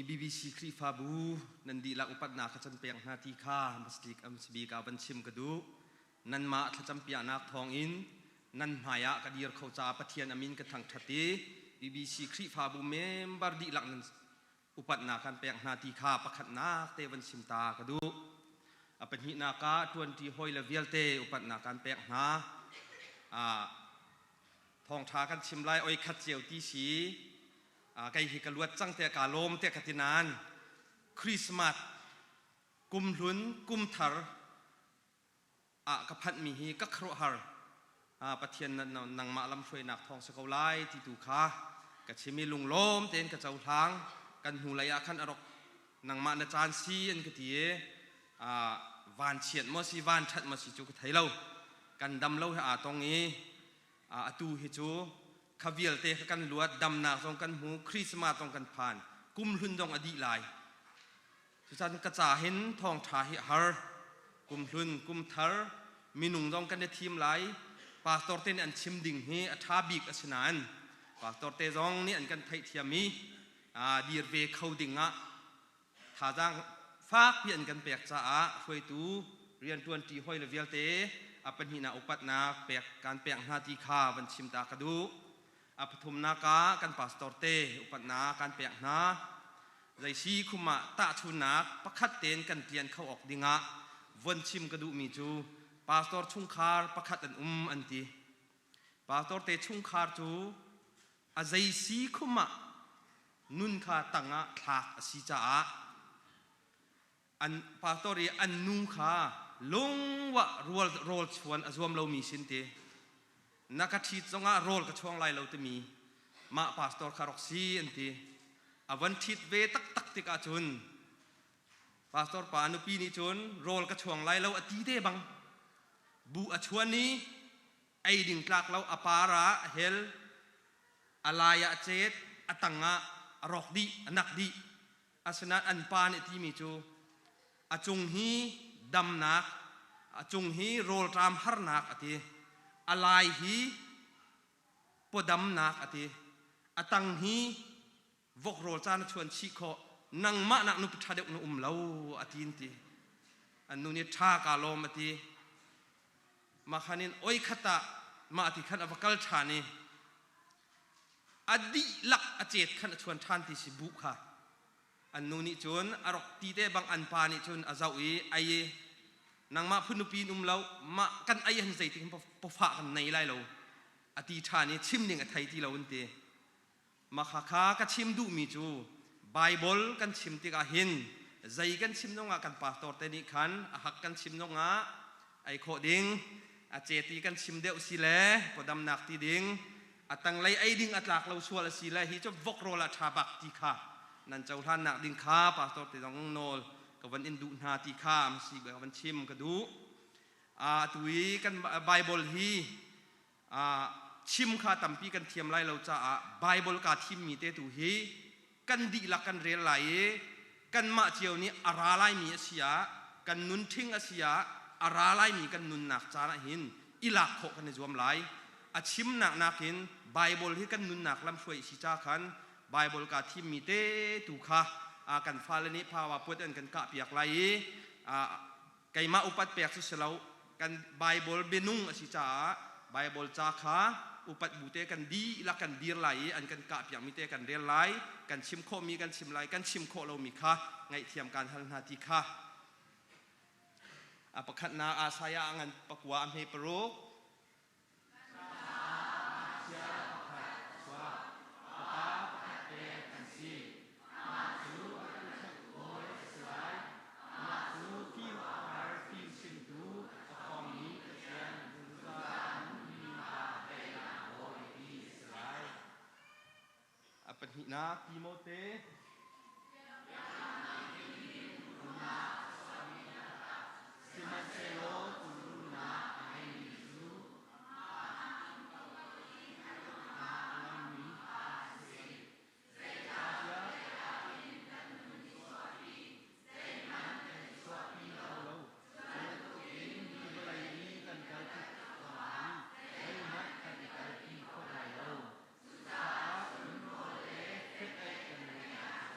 Dawtmi BBC Khrihfabu nan dihlak upatnak ka can pek hna ti kha hmasabik ah van chim ka duh. Nanmah thlacampiaknak thawngin nan hmaiah ka dir kho caah Pathian a min ka thangṭhat i BBC Khrihfabu member dihlak nan upatnak kan pek hna ti kha pakhatnak te van chim ta ka duh. A pahnihnak ah ṭuanṭi hawi le vialte upatnak kan pek hna. Thawngṭha kan chim lai oi khat cio ti si kei hi ka luat cang te ka lawm te ka ti nain Christmas kumhlun kumthar ah ka phanhmi hi ka khuaruahhar. Pathian nangmah lamhruainak thawng si ko lai ti tu kha ka chim i lunglawm tein ka cohlang. Kan hnulei ah khan a rok nangmah na caan si an ka ti i van chiat maw si van ṭhat maw si cu ka thei lo. Kan dam lo he aa tong i atu hi cu kha vialte kha kan luat, damnak zong kan hmu, Christmas zong kan phan, kum hlun zong a dih lai. Cucan ka ca hin thawngṭha hi a har. Kumhlun, kumthar, minung zong kan i thim lai. Pastor te nih an chim ding hi a ṭha bik a si nain pastor te zong nih an kan theihthiam i dir ve kho ding ah thazaang fakpi an kan pek caah hruaitu rianṭuanṭi hawi le vialte a pahnihnak upatnak pek kan pek hna ti kha van chim ta ka duh. A pathumnak ah kan pastor te upatnak kan pek hna. Zeisi khum ah tahchunnak pakhat tein kan tlian kho awk dingah von chim ka duhmi cu pastor chungkhar pakhat an um an ti. Pastor te chungkhar cu a zeisi khum ah nun kha tangah thlak a si caah an pastor i an nu kha lungwah rual rawl chuan a zuam lomi sin ti na ka ṭhit zongah rawl ka chuang lai lo timi mah pastor kha rak si an ti. A van ṭhit ve taktak tikah cun pastor pa nupi nih cun rawl ka chuang lai lo a ti te bang bu a chuan i ei ding tlak lo, a par ah a hel, a lai ah a cet, a tang ah a rawk dih, a nak dih. Asinain an pa nih timi cu a cung hi damnak, a cung hi rawlṭam harnak a ti, a lai hi pawdamnak a ti, a tang hi vok rawl caan a chuan chih khawh, nangmah nak nupi ṭha deuh na um lo a ti an ti. An nu nih ṭha kaa lawm a ti. Mah khan in oi khat ah mah ti khan a va kal ṭhan i a dihlak a cet khan a chuan ṭhan ti si buh kha. An nu nih cun a rok ti te bang an pa nih cun a zoh i ai i nangmah phun nupi in um lo, mah kan ei han zeitik pawfah kan nei lai lo a ti ṭhan i chim ding a thei ti lo an ti. Mah kha ka chim duhmi cu Baibal kan chim tikah hin zei kan chim zongah kan pastor te nih khan a hak kan chim zongah ei khawh ding, a ceti kan chim deuh si le pawdamnak ti ding, a tanglei ei ding a tlak lo sual a si le hi cu vok rawl ah ṭha bak ti kha nan cohlannak ding kha pastor te zong nawl ka van in duh hna ti kha si ka van chim ka duh. Atu i kan Bible hi chim kha tampi kan thiam lai lo caah Bible kaa thimmi te tu hi kan dihlak kan rel lai i kanmah cio nih a ra laimi a si ah, kan nun ṭhing a si ah, a ra laimi kan nunnak caan ah hin i lak khawh kan i zuam lai. A chimnak nakin Bible hi kan nunnak lamhruai si ca khan Bible kaa thimmi te tu kha kan fale nih phawa puat an kan kahpiak lai i keimah upat pek cu si lo, kan Bible bianung a si caah Bible ca kha upat bu te kan dihlak kan dir lai i an kan kahpiakmi te kan rel lai, kan chim khawhmi kan chim lai, kan chim khawh lomi kha ngaihthiam kan hal hna ti kha. A pakhatnak Isaiah a ngan pakua a hme paruk. A pahnihnak Timote. Sihmanhsehlaw cu rumnak a ngeimi cu a ngeimi a si. Zeicahtiah chuahpi kho lo. Cu bantukin hi vawlei i kan kal tik zongah hin zeihmanh kan i kalpi khawh lai lo. Cucaah lungrual le fenh-aih kan ngeih ahcun.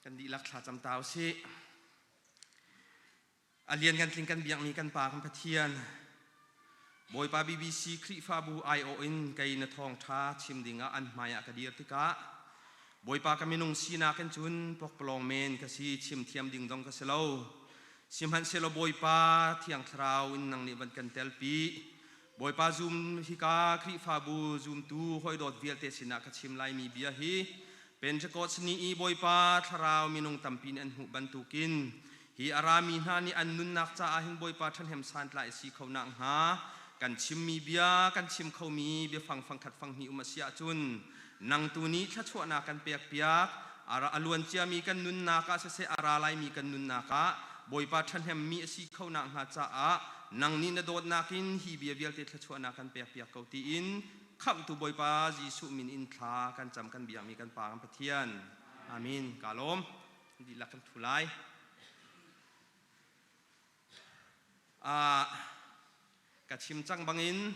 Kan dihlak thlacam ta usih. A lian kan tling kan biakmi kan Pa kan Pathian, Bawipa BBC Khrihfabu aiawh in kei na thawngṭha chim dingah an hmaiah ka dir tikah Bawipa ka minung sinak in cun pokpalawng men ka si, chim thiam ding zong ka si lo. Sihmanhsehlaw Bawipa Thiang Thlarau in nang nih van kan telpi. Bawipa zum hika Khrihfabu zumtu hawidawt vialte sinah ka chim laimi bia hi Pentecost ni i Bawipa Thlarau minung tampi nih an hmuh bantukin hi a rami hna nih an nunnak caah hin Bawipa ṭhahnem santlai a si kho nakhnga kan chimmi bia kan chim khomi biafang fangkhat fanghnih um a si ahcun nang tu nih thluachuahnak kan pekpiak. A luan ciami kan nunnak ah siseh, a ra laimi kan nunnak ah Bawipa ṭhahnemmi a si kho nakhnga caah nang nih na dawtnak in hi bia vialte thluachuahnak kan pekpiak ko tiin khamhtu Bawipa Jesuh min in thla kan cam kan biakmi kan Pa kan Pathian. Amen. Ka lawm. Dihlak kan thu lai. Ka chim cang bangin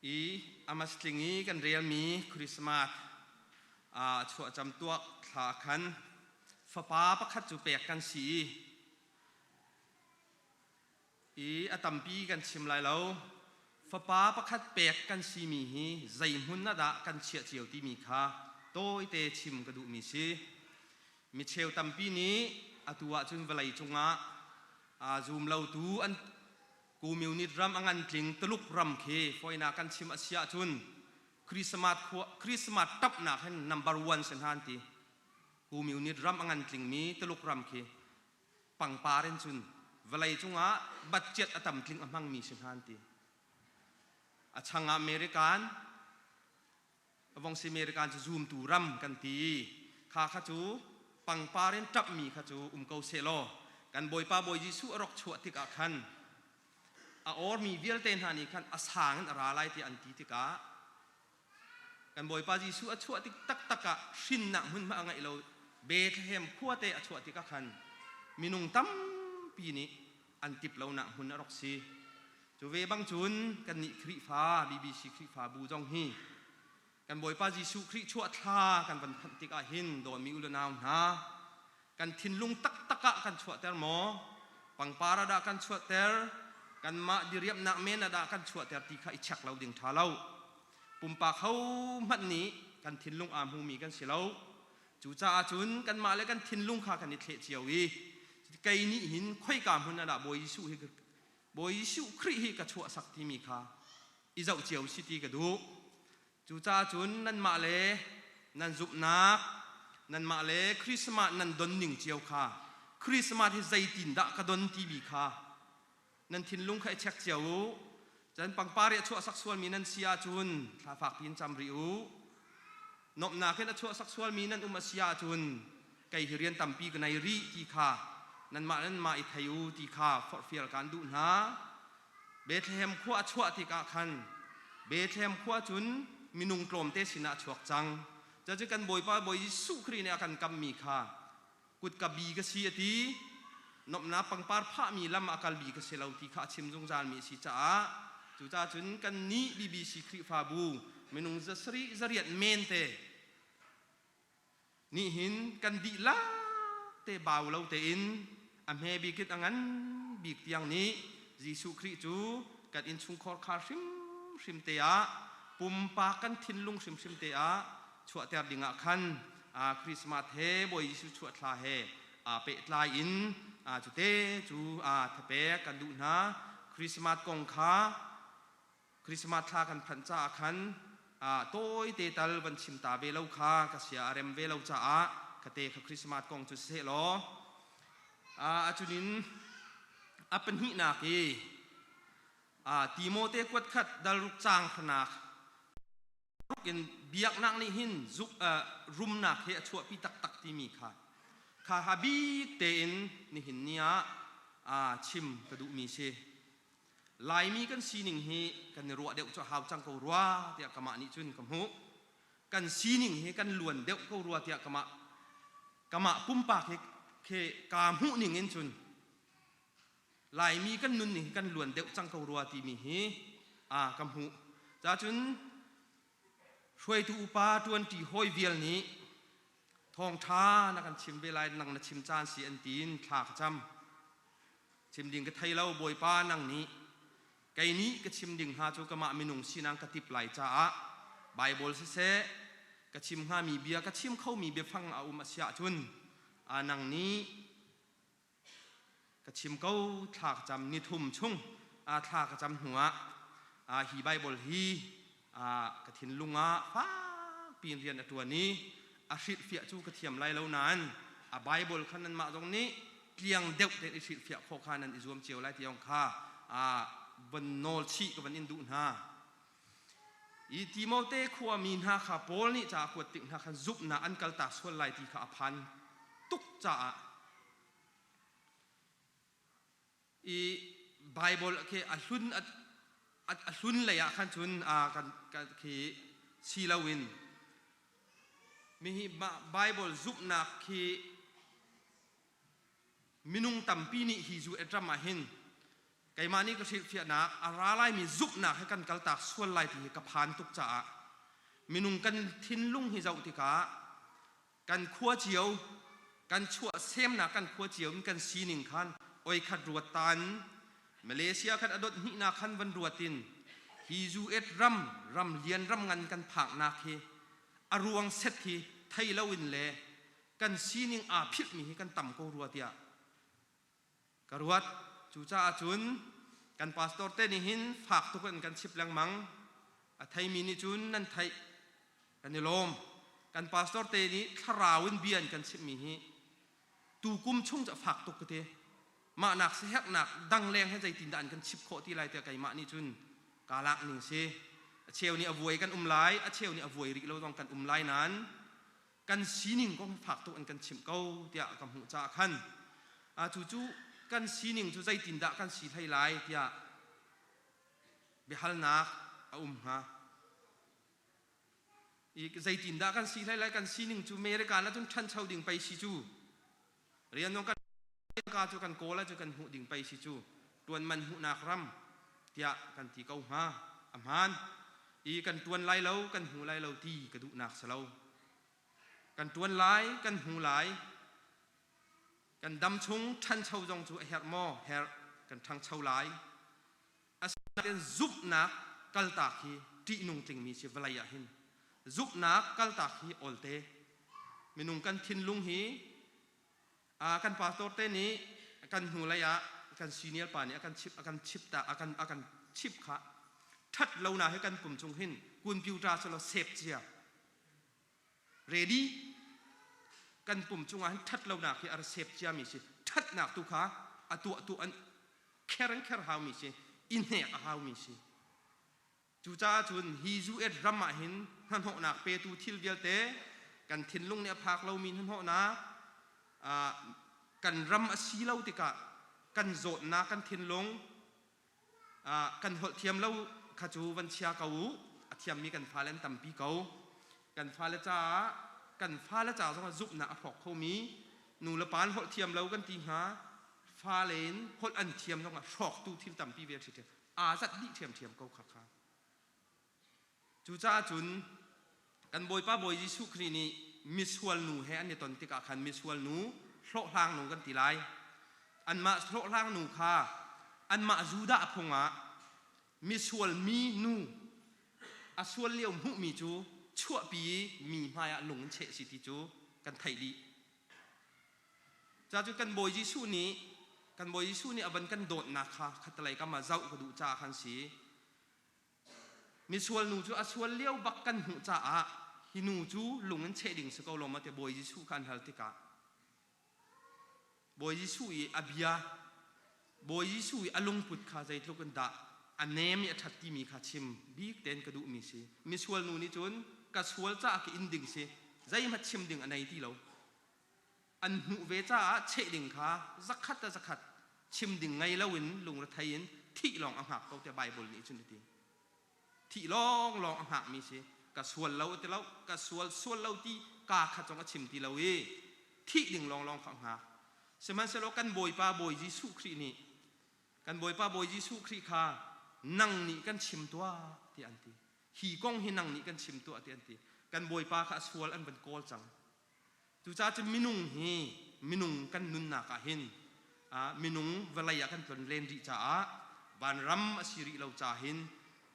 i amas tling i kan relmi Christmas a chuahcam tuak thla khan fapa pakhat cu pek kan si i a tampi kan chim lai lo. Fapa pakhat pek kan simi hi zei hmun ah dah kan chiah cio timi kha tawite chim ka duhmi si. Micheu tampi nih atu ahcun vawlei cungah aa zum lotu an Communist ram a ngan tling Tuluk ram khi foina kan chim a si ahcun Christmas khua Christmas tapnak hin number one si hna an ti. Communist ram a ngan tlingmi Tuluk ram khi pangpar in cun vawlei cungah batciat a tam tling a hmangmi si hna an ti. A chang ah American vong si American cu zumtu ram kan ti. Kha kha cu pangpar in ṭapmi kha cu um ko sehlaw kan Bawipa Bawi Jesuh a rak chuah tikah khan a ormi vialte hna nih khan a sang in a ra lai tiah an ti tikah kan Bawipa Jesuh a chuah tik taktak ah hrinnak hmunhma a ngeih lo Bethlehem khuate a chuah tikah khan minung tampi nih an tip lonak hmun a rak si. Cu ve bang cun kannih Khrihfa BBC Khrihfabu zong hi kan Bawipa Jesuh Khrih chuah thla kan van phanh tikah hin dawtmi u le nau hna, kan thinlung taktak ah kan chuahter maw, pangpar ah dah kan chuahter, kanmah diriamhnak men ah dah kan chuahter ti kha i check lo ding ṭha lo. Pumpak hohmanh nih kan thinlung aa hmumi kan si lo. Cucaah cun kanmah le kan thinlung kha kan i thleh cio i kei nih hin khoika hmun ah dah Bawi Jesuh hi Bawi Jesuh Khrih hi ka chuahsak timi kha i zoh cio si ti ka duh. Cucaah cun nanmah le nan zumhnak, nanmah le Christmas nan don ning cio kha Christmas hi zeitindah ka don timi kha nan thinlung kha i check cio u. Cun pangpar i a chuahsak sualmi nan si ahcun thla fakpi in cam rih u. Nuamhnak in a chuahsak sualmi nan um a si ahcun kei hi rian tampi ka nei rih ti kha nanmah nanmah i thei u ti kha forhfial kaan duh hna. Bethlehem khua a chuah tikah khan Bethlehem khua cun minung tlawmte sinah a chuak cang. Cucu kan Bawipa Bawi Jesuh Khrih nih a kan kammi kha kutka bi ka si a ti. Nomhnak pangpar phahmi lam ah kalmi ka si lo ti kha a chim zungzalmi a si caah cucaah cun kannih BBC Khrihfabu minung zasarih zariat men te nih hin kan dihlak te bau lo tein a hme bik in a ngan bik tiang nih Jesuh Khrih cu kan innchungkhar khar hrimhrim te ah pumpak kan thinlung hrimhrim te ah chuahter dingah khan Christmas he Bawi Jesuh chuah thla he aa pehtlai in cute cu thapek kan duh hna. Christmas kong kha Christmas thla kan phanh caah khan tawite tal van chim ta ve lo kha ka sia a rem ve lo caah kate kha Christmas kong cu siseh law a cunin a pahnihnak i Timote kuat khat dal ruk caang hranak in biaknak nih hin zuk rumnak hi a chuahpi taktak timi kha kha ha bik tein nihin ni ah chim ka duhmi si. Laimi kan sining hi kan i ruah deuh cu hau cang ko rua tiah kamah nih cun ka hmuh. Kan sining hi kan luan deuh ko rua tiah kamah kamah pumpak hi khi kaa hmuh ning in cun Laimi kan nun ning hi kan luan deuh cang ko rua timi hi a ka hmuh. Cacun hruaitu upa ṭuanṭi hawi vial nih. Thawngṭha na kan chim ve lai, nang na chim caan si an tiin thla ka cam. Chim ding ka thei lo, Bawipa nang nih kei nih ka chim ding hnga cu kamah minung sinak ka tip lai caah Bible siseh ka chim hngami bia ka chim khomi biafang a um a si ahcun nang nih Ka chim ko thla ka cam nithum chung thla ka cam hnuah hi Bible hi ka thinlung ah fakpi in rian a ṭuan i a hrilhfiah cu ka thiam lai lo nain a Bible kha nanmah zong nih tliang deuh tein i hrilhfiah khawh kha nan i zuam cio lai ti zong kha von nawl chih ka van in duh hna. I Timote khuami hna kha Paul nih ca a kuat tik hna khan zumhnak an kaltak sual lai ti kha a phan tuk caah I Bible khi a hlun a hlun lei ah khan cun kan khi si loin mihi Bible zumhnak khi minung tampi nih hi zu ram ah hin keimah nih ka hrilhfiahnak a ra laimi zumhnak he kan kaltak sual lai ti hi ka phan tuk caah minung kan thinlung hi zoh tikah Kan khua cio, kan chuah semnak kan khua cio in kan sining khan oi khat ruat tan Malaysia khan a dot hnihnak khan van ruat in hi US ram ram lian ram ngan kan phaknak hi a ruang set hi thei lo in le kan sining aa philhmi hi kan tam ko rua tiah Ka ruat. Cucaah cun kan pastor te nih hin fak tuk in kan chip lengmang. A theimi nih cun nan theih. Kan i lawm. Kan pastor te nih thlarau in bia an kan chimhmi hi tukum chung cu a fak tuk ka ti. Mah nak siherhnak dang leng he zeitindah an kan chip khawh ti lai tiah keimah nih cun kaa lak ning si. A cheu nih a vuai kan um lai, a cheu nih a vuai rih lo zong kan um lai nain kan sining kong hi fak tuk in kan chimh ko tiah ka hmuh caah khan cucu kan sining cu zeitindah kan si hlei lai tiah biahalnak a um hnga. I zeitindah kan si hlei lai kan sining cu America na cun ṭhancho ding pei si cu rian zong kan ka cu kan kawl cu kan hmuh ding pei si cu ṭuan man hmuhnak ram tiah kan ti ko hnga. A hmaan i kan ṭuan lai lo kan hmu lai lo ti ka duhnak si lo. Kan ṭuan lai kan hmu lai. Kan dam chung ṭhancho zong cu a herh maw? Herh. Kan ṭhangcho lai. Asinain zumhnak kaltak hi ṭihnung tlingmi si vawlei ah hin zumhnak kaltak hi olte. Minung kan thinlung hi kan pastor te nih kan hnu lei ah kan senior pa nih a kan chip a kan chip ta a kan a kan chip kha ṭhat lo na hi kan pum chung hin computer cu lo save cia ready kan pum cungah hin ṭhat lonak hi a ra sep ciami si. Ṭhatnak tu kha a tuah tu an kher an kher haumi si, i hnek a haumi si. Cucaah cun hi US ram ah hin hnahnawhnak petu thil vialte kan thinlung nih a phak lomi hnahnawhnak kan ram a si lo tikah kan zawtnak kan thinlung Kan holh thiam lo kha cu van chia ko u. A thiammi kan fale an tampi ko. Kan fale caah kan fale ca zongah zumhnak a hrawk khomi nu le pa an holh thiam lo kan ti hnga. Fale in holh an thiam zongah hrawktu thil tampi ve ṭhiṭhiam. Aa zat dih ṭhiamṭhiam ko kha kha. Cucaah cun kan Bawipa Bawi Jesuh Khrih nih misual nu he an i ton tikah khan misual nu hlawhhlang nu kan ti lai. Anmah hlawhhlang nu kha anmah Judah phung ah misual mi nu a sual lio hmuhmi cu chuahpi i mi hmaiah lung in cheh si ti cu kan theih dih. Ca cu kan Bawi Jesuh nih kan Bawi Jesuh nih a van kan dawtnak kha khattelei kam ah zoh ka duh caah khan si. Misual nu cu a sual lio bak kan hmuh caah hi nu cu lung in cheh ding si ko lo maw tiah Bawi Jesuh kha an hal tikah Bawi Jesuh i a bia Bawi Jesuh i a lungput kha zeitluk in dah a nem i a ṭhat timi kha chim bik tein ka duhmi si. Misual nu nih cun ka sual caah ka in ding si zeihmanh chim ding a nei ti lo. An hmuh ve caah cheh ding kha zakhat a zakhat chim ding ngei loin lungrethei in thih lawng a hngak ko tiah Baibal nih cun a ti. Thih lawnglawng a hngakmi si. Ka sual lo a ti lo, ka sual sual lo ti kaa khat zong a chim ti lo i thih ding lawnglawng kha a hngak. Sihmanhsehlaw kan Bawipa Bawi Jesuh Khrih nih kan Bawipa Bawi Jesuh Khrih kha nang nih kan chim tuah tiah an ti. Hi kong hi nang nih kan chim tuah tiah an ti. Kan Bawipa kha a sual an van kawl cang. Cucaah cun minung hi minung kan nunnak ah hin minung vawlei ah kan tlon len rih caah vanram a si rih lo ca hin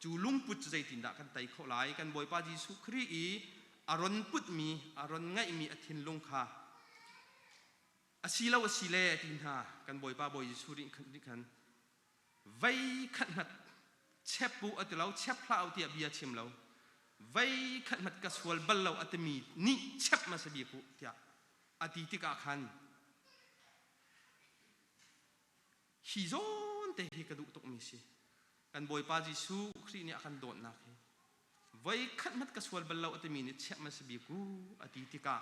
cu lungput cu zeitindah kan tei khawh lai? Kan Bawipa Jesuh Khrih i a ron putmi, a ron ngeihmi a thinlung kha a si lo a si le ti hna kan Bawipa Bawi Jesuh nih khan vei khat hmat chep u a ti lo chep hlah u tiah bia chim lo vei khat hmat ka sual bal lo a timi nih chep hmasa bik u tiah a ti tikah khan hi zawn te hi ka duh tukmi si kan Bawipa Jesuh Khrih nih a kan dawtnak hi voi khat hmat ka sual bal lo a timi nih chep hmasa bik u a ti tikah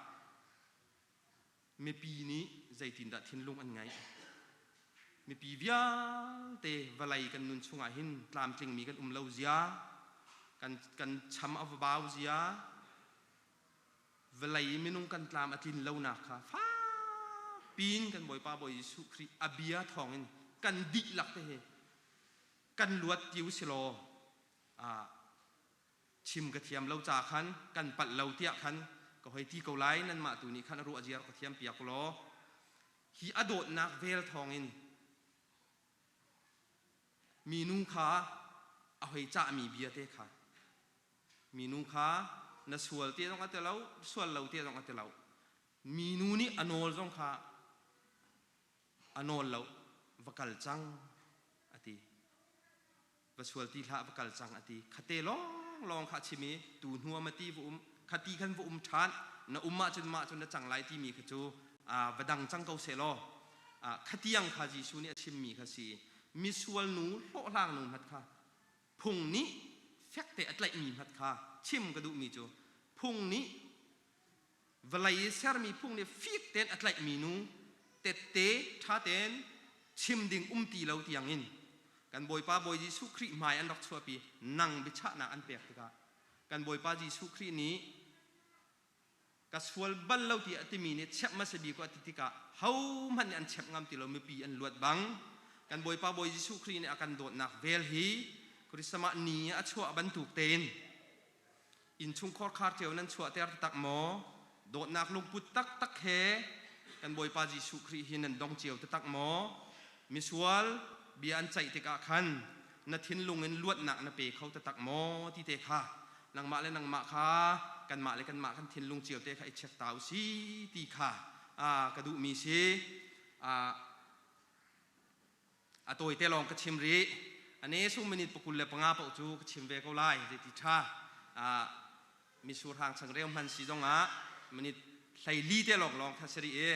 mipi nih zeitindah thinlung an ngeih? Mipi vialte vawlei kan nun chungah hin tlamtlingmi kan um lo zia, kan, kan cham a va bau zia, vawlei minung kan tlam a tlin lonak kha fakpiin kan Bawipa Bawi Jesuh Khrih a bia thawngin kan dihlak te hi kan luat ti u si law chim ka thiam lo ca khan kan palh lo tiah khan ka hoi ti ko lai nanmah tu nih khan a ruah ziar ka thiam piak law hi a dawtnak vel thawngin minu kha a hoi cahmi bia te kha minu kha na sual te zong a ti lo sual lo te zong a ti lo minu nih a nawl zong kha a nawl lo va kal cang a ti va sual ti hlah va kal cang a ti khate lawng lawng kha a chim i tu hnu ma ti va um khati khan va um ṭhan na um ahcun mah cun na cang lai timi kha cu va dang cang ko seh law khatiang kha Jesuh nih a chimmi kha si misual nu hlawhhlang nu hmat kha phung nih fekte a tlaihmi hmat kha chim ka duhmi cu phung nih Vawlei i sermi phung nih fik tein a tlaihmi nu tette ṭha tein chim ding um ti lo tiangin kan Bawipa Bawi Jesuh Khrih hmai an rak chuahpi nang biachahnak an pek tikah kan Bawipa Jesuh Khrih nih ka sual bal lo ti a timi nih chep hmasa bik a ti tikah hohmanh nih an chep ngam ti lo mipi an luat bang kan Bawipa Bawi Jesuh Khrih nih a kan dawtnak vel hi Christmas ni a chuah bantuk tein Innchungkhar khar cio nan chuahter taktak maw? Dawtnak lungput taktak he kan Bawipa Jesuh Khrih hi nan dong cio taktak maw? Misual bia an ceih tikah khan na thinlung in luatnak na pe kho taktak maw ti te kha nangmah le nangmah kha kanmah le kanmah kan thinlung cio te kha i check ta u si ti kha ka duhmi si. A tawite lawng ka chim rih. A ne sung minute pakul le panga paoh cu ka chim ve ko lai. Zeiti ṭha. Misur hang changreu hman si zongah minute 14 te lawng lawng kha si rih i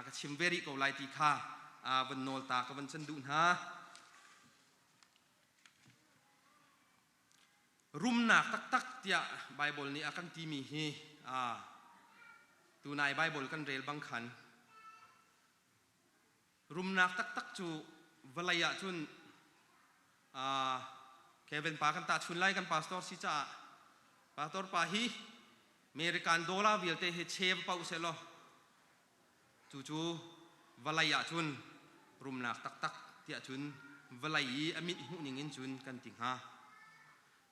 ka chim ve rih ko lai ti kha van nawl ta ka van can duh hna. Rumnak taktak tiah Baibal nih a kan timi hi tunai Baibal kan rel bang khan Rumnak taktak cu vawlei ah cun Kevin pa kan tahchun lai kan pastor si caah pastor pa hi American dollar vialte hi che va pauh seh law cucu vawlei ah cun rumnak taktak tiah cun vawlei i a mit hmuh ning in cun kan ti hnga.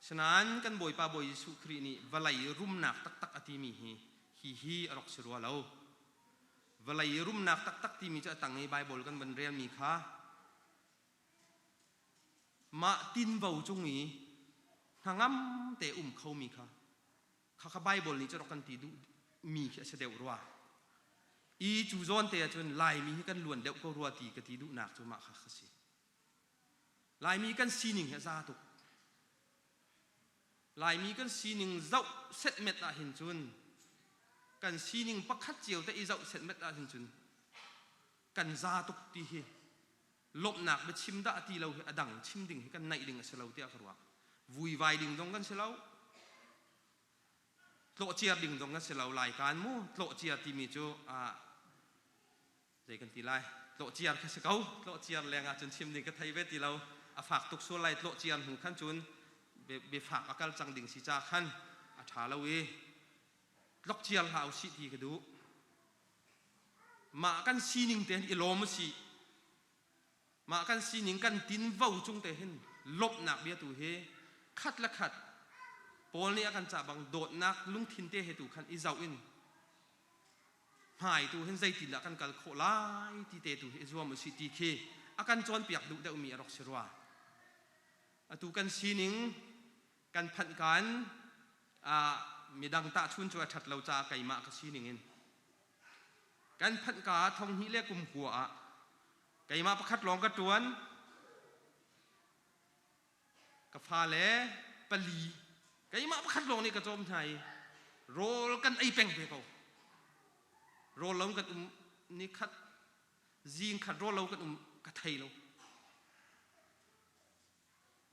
Sinain kan Bawipa Bawi Jesuh Khrih nih vawlei rumnak taktak a timi hi hi hi a rak si rua lo. Vawlei i rumnak taktak timi cu a tang i Baibal kan van relmi kha mah tinvo cung i hnangam te um khomi kha kha kha Baibal nih cu rak kan ti duh mi khi a si deuh rua. I cu zawn te ahcun Laimi hi kan luan deuh ko rua ti ka ti duhnak cu mah kha kha si. Laimi kan sining hi a za tuk. Laimi kan sining zoh setmet ahhin cun kan sining pakhat cio te i zoh setmet ahhin cun kan za tuk ti hi lawmhnak biachim dah ti lo hi a dang chim ding hi kan naih ding a si lo tiah ka ruah. Vuivai ding zong kan si lo. Tlawhciar ding zong kan si lo. Laikan mu tlawhciar timi cu zei kan ti lai tlawhciar kha si ko tlawhciar leng ah cun chim ding ka thei ve ti lo a fak tuk sual lai tlawhciar hnu khan cun biafak a kal cang ding si ca khan a ṭha lo i tlokciar hlah usih ti ka duh mah kan sining te hin i lawm usih mah kan sining kan tinvo cung te hin lawmhnak bia tu hi khat le khat Paul nih a kan cah bang dawtnak lungthin te he tu khan i zoh in. Hmai tu hin zeitindah kan kal khawh lai ti te tu hi i zuam usih ti khi a kan cawnpiak duh deuhmi a rak si rua. Atu kan sining kan phanh kan ah midang tahchun cu a ṭhat lo caah keimah ka sining in kan phanh ka thong hnih le kum kua ah keimah pakhat lawng ka ṭuan. Ka fale pali keimah pakhat lawng nih ka cawm hna i rawl kan ei peng ve ko. Rawl lo kan um ni khat zing khat rawl lo kan um ka thei lo.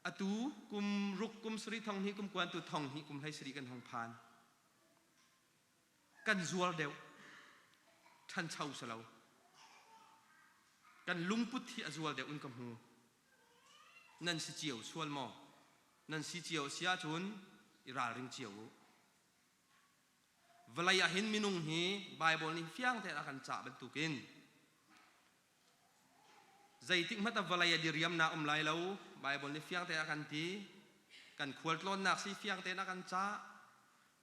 Atu kum ruk kum sarih thong hnih kum kuan tu thong hnih kum hlei sarih kan hong phan. Kan zuar deuh. Ṭhancho si lo. Kan lungput hi a zual deuh in ka hmu. Nan si cio sual maw? Nan si cio si ahcun i ralring cio u. Vawlei ah hin minung hi Baibal nih fiang tein a kan cah bantukin zeitik hmanh ah vawlei a diriamnak um lai lo. Baibal nih fiang tein a kan ti. Kan khualtlawnnak si fiang tein a kan cah.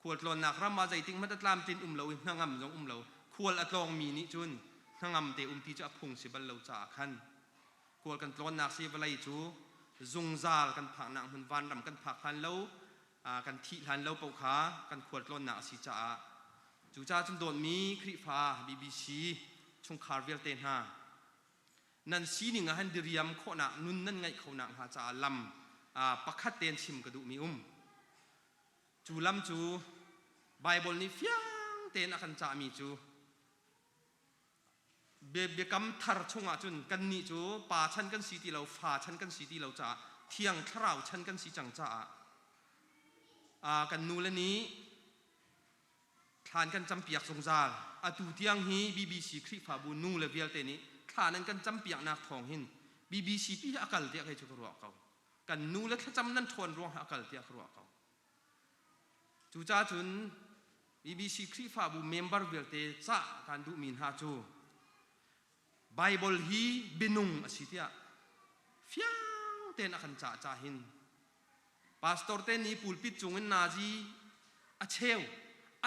Khualtlawnnak ram ah zeitik hmanh a tlamtlin um lo i hnangam zong um lo. Khual a tlawngmi nih cun hnangam te um ti cu a phung si bal lo caah khan khual kan tlawnnak si vawlei cu zungzal kan phaknak hmun vanram kan phak hlan lo kan thih hlan lo paoh kha kan khualtlawnnak a si caah cucaah cun dawtmi Khrihfa BBC chungkhar vialte hna nan sining ah han diriam khawhnak nun nan ngeih khonak hnga caah lam pakhat tein chim ka duhmi um. Cu lam cu Baibal nih fiang tein a kan cahmi cu biakam thar chungah cun kannih cu pa chan kan si ti lo, fa chan kan si ti lo caah Thiang Thlarau chan kan si cang caah kan nu le nih thlan kan campiak zungzal. Atu tiang hi BBC Khrihfabu nu le vialte nih thla nan kan campiaknak thawng hin BBC pi hi a kal tiah kei cu ka ruah ko. Kan nu le thlacam nan ṭhawn ruang ah a kal tiah ka ruah ko. Cucaah cun BBC Khrihfabu member vialte cah kan duhmi hna cu Bible hi bianung a si tiah fiang tein a kan cah ca hin pastor te nih pulpit cung in nazi a cheu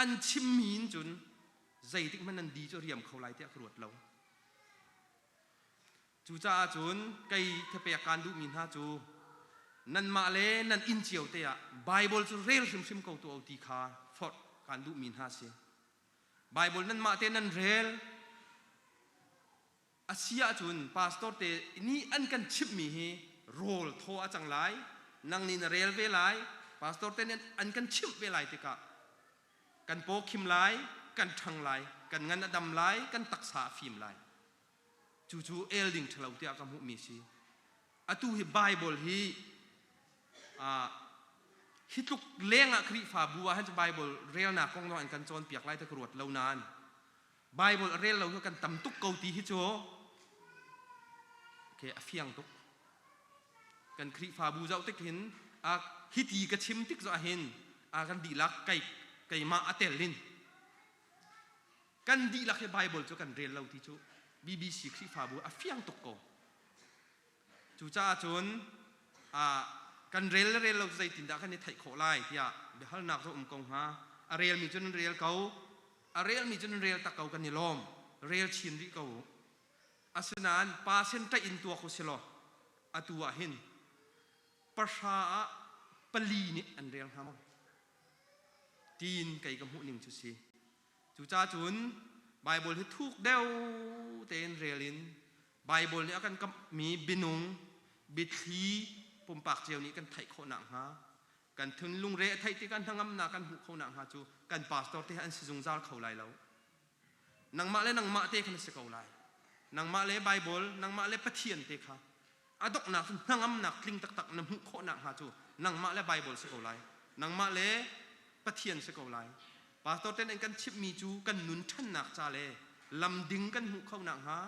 an chimmi in cun zeitik hmanh nan di cu riam kho lai tiah ka ruat lo. Cucaah cun kei thapek kaan duhmi hna cu nanmah le nan inn cio te ah Baibal cu rel hrimhrim ko tuah u ti kha forh kaan duhmi hna a si. Baibal nanmah te nan rel a si ahcun pastor te nih an kan chimhmi hi rawl thaw a cang lai, nang nih na rel ve lai, pastor te nih an kan chimh ve lai tikah kan paw khim lai, kan ṭhang lai, kan ngan a dam lai, kan taksa a fim lai. Cucu el ding ṭhalo tiah ka hmuhmi si. Atu hi Bible hi hi tluk lengah Khrihfabu ah hin Bible relnak kong zong an kan cawnpiak lai ti ka ruat lo nain Bible a rel lo hi kan tam tuk ko ti hi cu okay, a fiang tuk. Kan Khrihfabu zoh tik hin hi ti ka chim tik zong hin a kan dihlak kei keimah a tel in Kan dihlak hi Baibal cu kan rel lo ti cu BBC Khrihfabu a fiang tuk ko. Cucaah cun kan rel le rel lo cu zeitindah kan i theih khawh lai tiah biahalnak cu um ko hnga. A relmi cu nan rel ko. A relmi cu nan rel tak ko kan i lawm. Rel chin rih ko u. Asinain pa sen ṭaih in tuak u si law atu ah hin pahra ah pali nih an rel hnga maw? Tiin kei ka hmuh ning cu si. Cucaah cun Baibal hi thuk deuh tein rel in Baibal nih a kan kamhmi bianung, biathli pumpak cio nih kan theih khawh nakhnga kan thinlung re a theih tikah hnangamnak kan hmuh kho nakhnga cu kan pastor te an si zungzal kho lai lo. Nangmah le nangmah te khan a si ko lai. Nangmah le Baibal, nangmah le Pathian te kha a donghnak cu hnangamnak tling taktak na hmuh khawh nakhnga cu nangmah le Baibal si ko lai. Nangmah le Pathian si ko lai. Pastor ten an kan chimhmi cu kan nun ṭhannak ca le lam ding kan hmuh kho nakhnga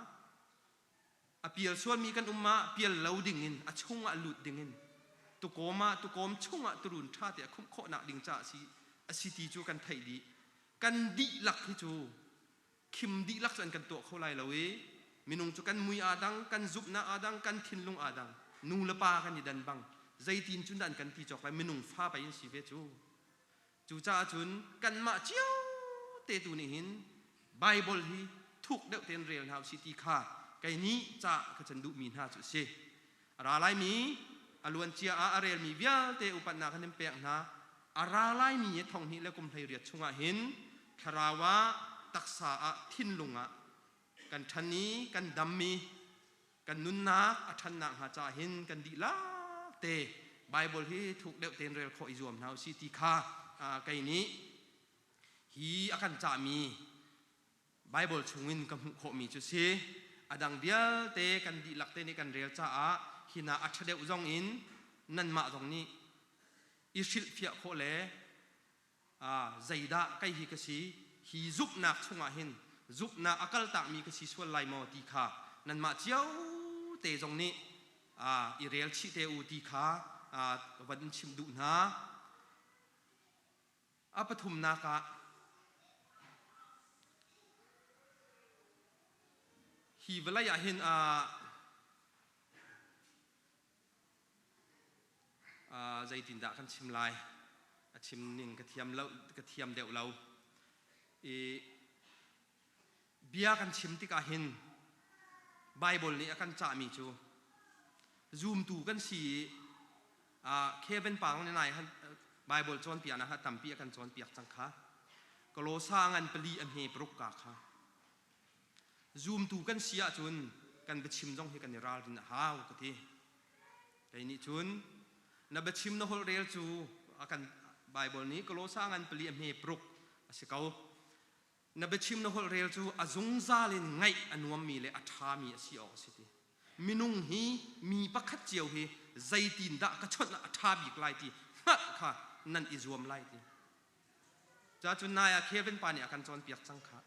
a pial sualmi kan um ah pial lo dingin a chungah lut dingin tukawm ah tukawm chungah turun ṭha te a khumh khawhnak ding caah si a si ti cu kan theih dih. Kan dihlak hi cu khim dihlak cu an kan tuah kho lai lo i minung cu kan mui aa dang, kan zumhnak aa dang, kan thinlung aa dang, nu le pa kan i dan bang zeitin cun dah an kan ti cawk lai minung fa pei in si ve cu. Cucaah cun kanmah cio te tu nih hin Bible hi thuk deuh tein rel hna usih ti kha kei nih ca ka can duhmi hna cu a si. A ra laimi a luancia ah a relmi vialte upatnak kan in pek hna. A ra laimi thonghnih le kum 18 chungah hin thlarau ah, taksa ah, thinlung ah kan ṭhan i kan dammi kan nunnak a ṭhannak hnga caah hin kan dihlak te Bible hi thuk deuh tein rel khawh i zuam hna usih ti kha kei nih hi a kan cahmi Bible chungin ka hmuh khawhmi cu si. A dang vialte kan dihlak te nih kan rel caah hina a ṭha deuh zong in nanmah zong nih i hrilhfiah khawh le zeidah kei hi ka si, hi zumhnak chungah hin zumhnak a kaltakmi ka si sual lai maw ti kha nanmah cio te zong nih i rel chih te u ti kha ka van in chimh duh hna. A pathumnak ah hi vawlei ah hin zeitindah kan chim lai? A chim ning ka thiam lo, ka thiam deuh lo. I bia kan chim tikah hin Bible nih a kan cahmi cu zumtu kan si i Kevin Pang nih nai Bible cawnpiaknak ah tampi a kan cawnpiak cang kha. Kolosa ngan pali a hme paruk ka kha. Zumtu kan si ahcun kan biachim zong hi kan i ralrin a hau ka ti. Kei nih cun na biachim na holh rel cu a kan Bible nih Kolosa ngan pali a hme paruk a si ko. Na biachim na holh rel cu a zungzal in ngaih a nuammi le a ṭhami a si awk a si ti. Minung hi mi pakhat cio hi zeitindah ka chawnh ah a ṭha bik lai ti hngalh kha nan i zuam lai ti. Cacun nai ah Kevin pa nih a kan cawnpiak cang kha.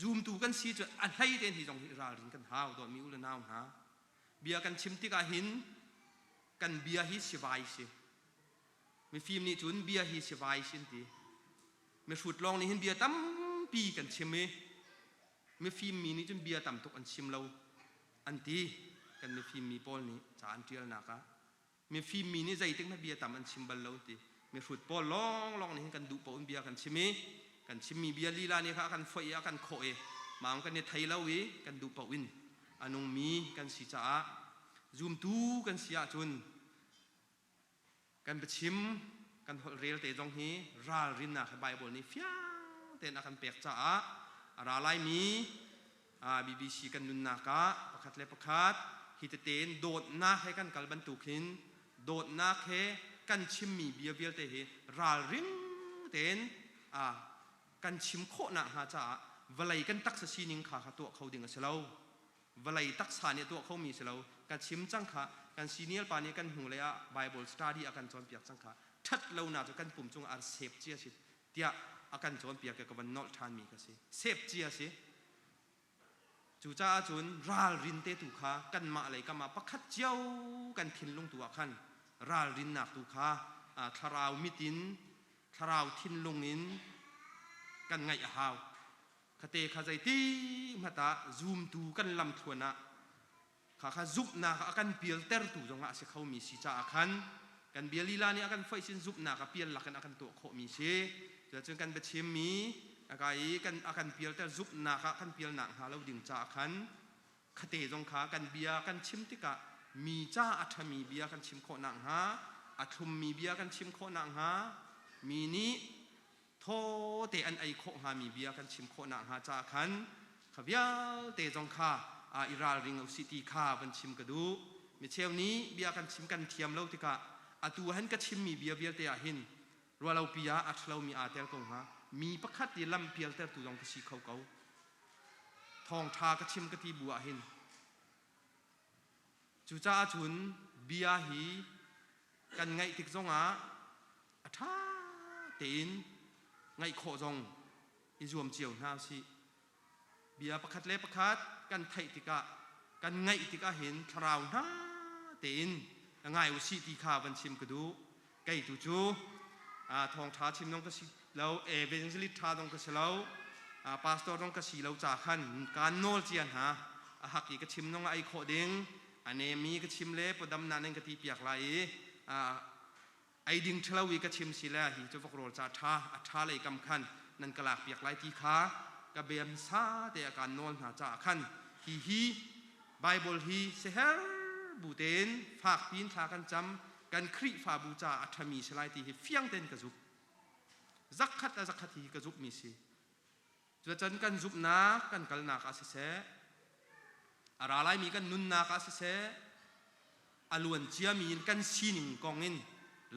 Zumtu kan si cu a hlei tein hi zong hi ralrin kan hau dawtmi u le nau hna. Bia kan chim tikah hin kan bia hi sivai si. Mifim nih cun bia hi sivai si an ti. Mihrut lawng nih hin bia tampi kan chim i mifim mi nih cun bia tam tuk an chim lo an ti. Kan mifim mi pawl nih ca an ṭialnak ah mifim mi nih zeitik hmanh bia tam an chim bal lo ti. Mihrut pawl lawnglawng nih hin kan duh paoh in bia kan chim i kan chimmi bia lila nih kha a kan foih i a kan khawh i maung kan i thei lo i kan duh paoh in a nungmi kan si caah zumtu kan si ahcun Kan biachim, kan holh rel te zong hi ralrinnak hi Bible nih fiang tein a kan pek caah a ra laimi BBC kan nunnak ah pakhat le pakhat hi tete in dawtnak he kan kal bantuk hin dawtnak he kan chimmi bia vialte hi ralring tein kan chim khawhnak hnga caah vawlei kan taksa sining kha kha tuah kho ding a si lo. Vawlei taksa nih a tuah khomi si lo. Ka chim cang kha. Kan senior pa nih kan hnulei ah Bible study a kan cawnpiak cang kha. Ṭhat lonak cu kan pum cungah an sep cia si tiah a kan cawnpiak i ka van nolh ṭhanmi ka si. Sep cia si. Cucaah cun ralrin te tu kha kanmah lei kam ah pakhat cio kan thinlung tu ah khan ralrinnak tu kha thlarau mit in thlarau thinlung in kan ngaih a hau. Khate kha zeiti hmanh ah zumtu kan lamthluan ah kha kha zumhnak a kan pialtertu zongah a si khomi si caah khan kan bia lila nih a kan foih sin zumhnak a pial lakin a kan tuah khawhmi si. Cuacun kan biachimmi aka i kan a kan pialter zumhnak ah kan pialnak hnga lo ding caah khan khate zong kha kan bia kan chim tikah mi ca a ṭhami bia kan chim khawh nakhnga a thlummi bia kan chim khawh nakhnga mi nih thaw te an ei khawh hngami bia kan chim khawh nakhnga caah khan kha vialte zong kha i ralring usih ti kha van chim ka duh. Micheu nih bia kan chim kan thiam lo tikah atu han ka chimmi bia vialte ah hin ruahlopi ah a ṭhalomi aa tel ko hnga. Mi pakhat i lam pialtertu zong ka si kho ko. Thawngṭha ka chim ka ti bu ah hin Cucaah cun bia hi kan ngaih tik zongah a ṭha tein ngaih khawh zong i zuam cio hna usih. Bia pakhat le pakhat kan theih tikah kan ngaih tikah hin thlarau hna tein ngai usih ti kha van chim ka duh. Kei tu cu thawngṭha chim zong ka si lo, evangelist ṭha zong ka si lo, pastor zong ka si lo ca khan kaan nawl cia hna. A hak i ka chim zong ah ei khawh ding, a nemi ka chim le pawdamnak nan ka ti piak lai i ei ding ṭhalo i ka chim si le hi cu vok rawl ca ṭha a ṭha lei kam khan nan ka lak piak lai ti kha. ka bia hmasa te a kaan nawl hna caah khan hi hi Bible hi siaherh bu tein fak piin thla kan cam, kan Khrihfabu caah a ṭhami si lai ti hi fiang tein ka zumh. Zakhat le zakhat hi ka zumhmi si. Cuacun kan zumhnak kan kalnak ah siseh, a ra laimi kan nunnak ah siseh, a luan ciami in kan sining kong in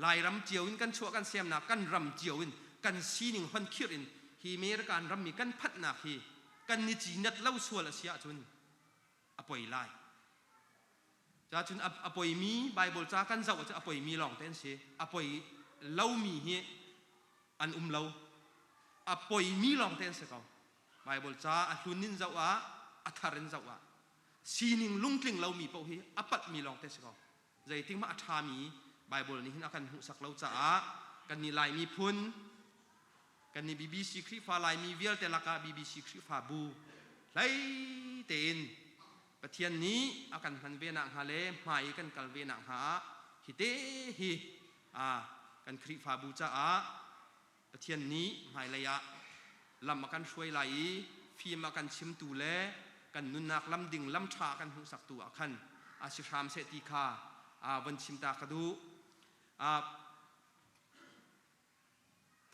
Lairam cio in kan chuah kan semnak kan ram cio in kan sining hon khirh in hi American rammi kan phanhnak hi kan ni cinat lo sual a si ahcun a poi lai. Cacun a poimi Bible ca kan zoh ahcun a poimi lawng te an si. A poi lomi hi an um lo. A poimi lawng te an si ko. Bible ca a hlun in zoh ah, a thar in zoh ah sining lungtling lomi paoh hi a palhmi lawng te si ko. Zeitik hmah a ṭhami Bible nih hin a kan hmuhsak lo caah kannih Lai miphun, kannih BBC Khrihfa Laimi vialte lakah BBC Khrihfabu hlei tein Pathian nih a kan hman ve nakhnga le hmai i kan kal ve nakhnga ah hi te hi kan Khrihfabu caah Pathian nih hmailei ah lam a kan hruai lai i fim a kan chimtu le kan nunnak lam ding lam ṭha a kan hmuhsaktu ah khan a si hram seh ti kha von chim ta ka duh.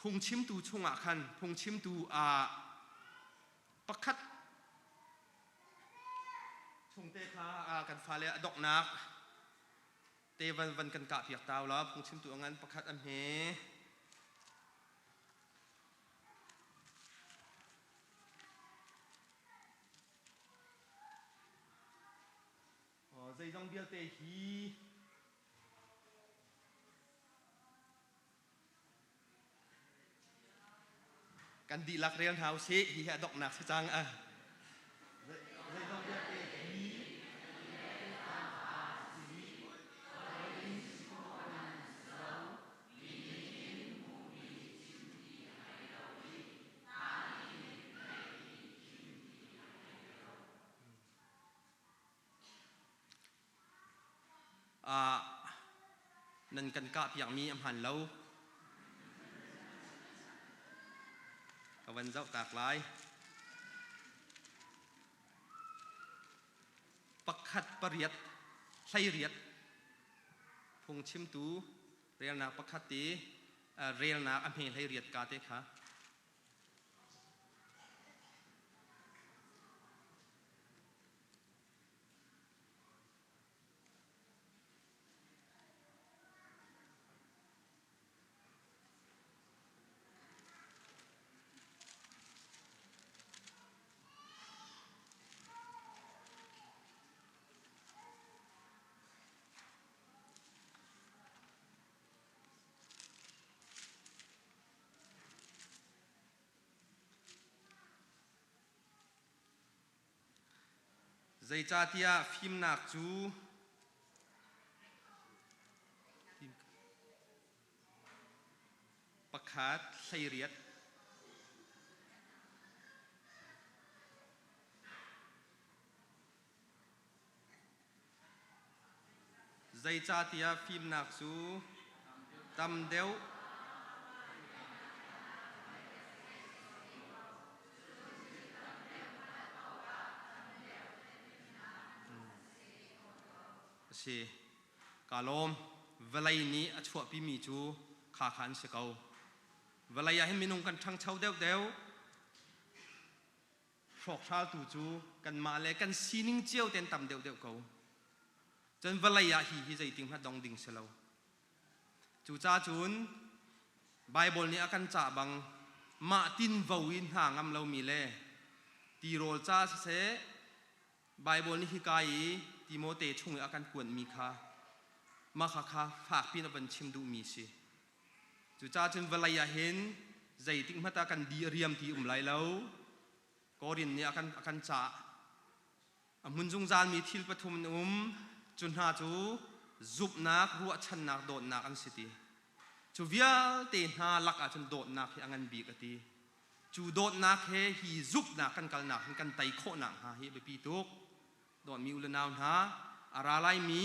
Phungchimtu chungah khan phungchimtu pakhat chungte kha kan fale a donghnak te van van kan kah piak tau la. Phungchimtu a ngan pakhat a hme. Zeizong vialte hi kan dihlak rel hna usih. Hi hi a donghnak si cang. Zeizong vialte hi Nan kan kahpiakmi a hmaan lo. Ka van zoh tak lai. Pakhat pariat 18 phungchimtu relnak pakhat i relnak a hme 18 ka te kha. Zeicahtiah fimnak cu pakhat 18. Zeicahtiah fimnak cu tam deuh a si. Kaa lawm. Vawlei nih a chuahpimi cu kha kha an si ko. Vawlei ah hin minung kan ṭhangcho deuhdeuh. Hrawkhraltu cu kanmah le kan sining cio ten tam deuhdeuh ko. Cun vawlei ah hi hi zeiting hmanh dong ding si lo. Cucaah cun Baibal nih a kan cah bang mah tinvo i hna ngam lomi le tirawl ca siseh, Baibal nih hika i Timote chung i a kan kuanmi kha mah kha kha fakpi in a van chim duhmi si. Cucaah cun vawlei ah hin zeitik hmanh ah kan di a riam ti um lai lo. Korin nih a kan cah. A hmun zungzalmi thil pathum an um. Cu hna cu zumhnak, ruahchannak, dawtnak an si ti. Cu vialte hna lak ah cun dawtnak hi a ngan bik a ti. Cu dawtnak he hi zumhnak kan kalnak hin kan tei khawhnak hnga hi a biapi tuk. Dawtmi u le nau hna, a ra laimi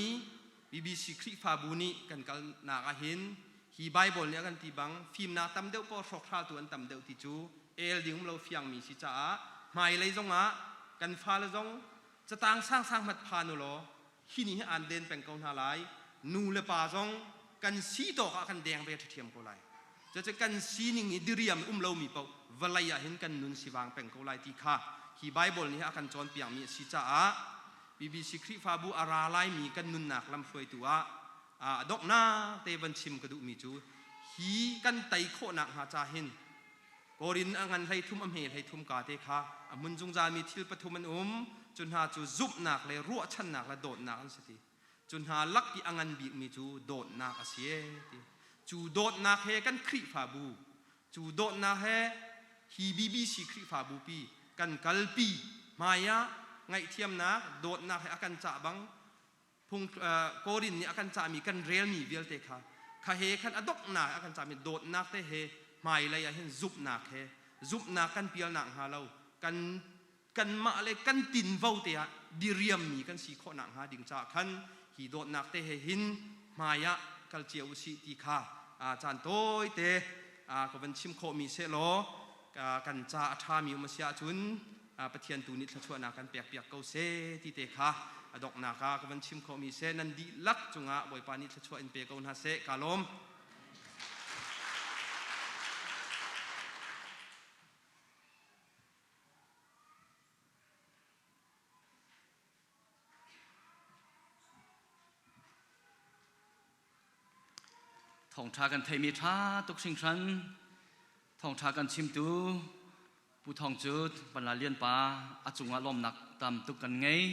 BBC Khrihfabu nih kan kalnak ahhin hi Baibal nih a kan ti bang fimnak tam deuh paoh hrawkhraltu an tam deuh ti cu el ding um lo fiangmi si caah Hmailei zongah kan fale zong catang sangsang hmat phan u law hi ni hi aan den peng ko hna lai. Nu le pa zong kan si tawk ah kan deng ve ṭhiam ko lai. Cucu kan sining i diriam um lomi paoh vawlei ah hin kan nun sivang peng ko lai ti kha hi Bible nih a kan cawnpiakmi a si caah BBC Khrihfabu a ra laimi kan nunnak lamhruaitu ah a donghnak te van chim ka duhmi cu hi kan tei khawhnak hnga ca hin Korin a ngan 33 a hme 33 ka te kha a hmun zungzalmi thil pathum an um. Cu hna cu zumhnak le ruahchannak le dawtnak an si ti. Cu hna lak i a ngan bikmi cu dawtnak a si e ti. Cu dawtnak he kan Khrihfabu, cu dawtnak he hi BBC Khrihfabu pi kan kalpi hmai ah ngaihthiamnak dawtnak he a kan cah bang phung Korin nih a kan cahmi kan relmi vialte kha kha he khan a donghnak a kan cahmi dawtnak te he hmailei ah hin zumhnak he zumhnak kan pialnak hnga lo kan kanmah le kan tinvo te ah diriammi kan si khawh nakhnga ding caah khan hi dawtnak te he hin hmai ah kal cio usih ti kha caan tawi te ka van chim khawhmi sehlaw kan ca a ṭhami um a si ahcun Pathian tu nih thluachuahnak kan pekpiak ko seh ti te kha a donghnak ah ka van chim khawhmi seh. Nan dihlak cungah Bawipa nih thluachuah in pe ko hna seh. Ka lawm. Thawngṭha kan theimi ṭha tuk hringhran. Thawngṭha kan chimtu Pu Thawng Cut, Panla Lian pa a cungah lawmnak tam tuk kan ngei.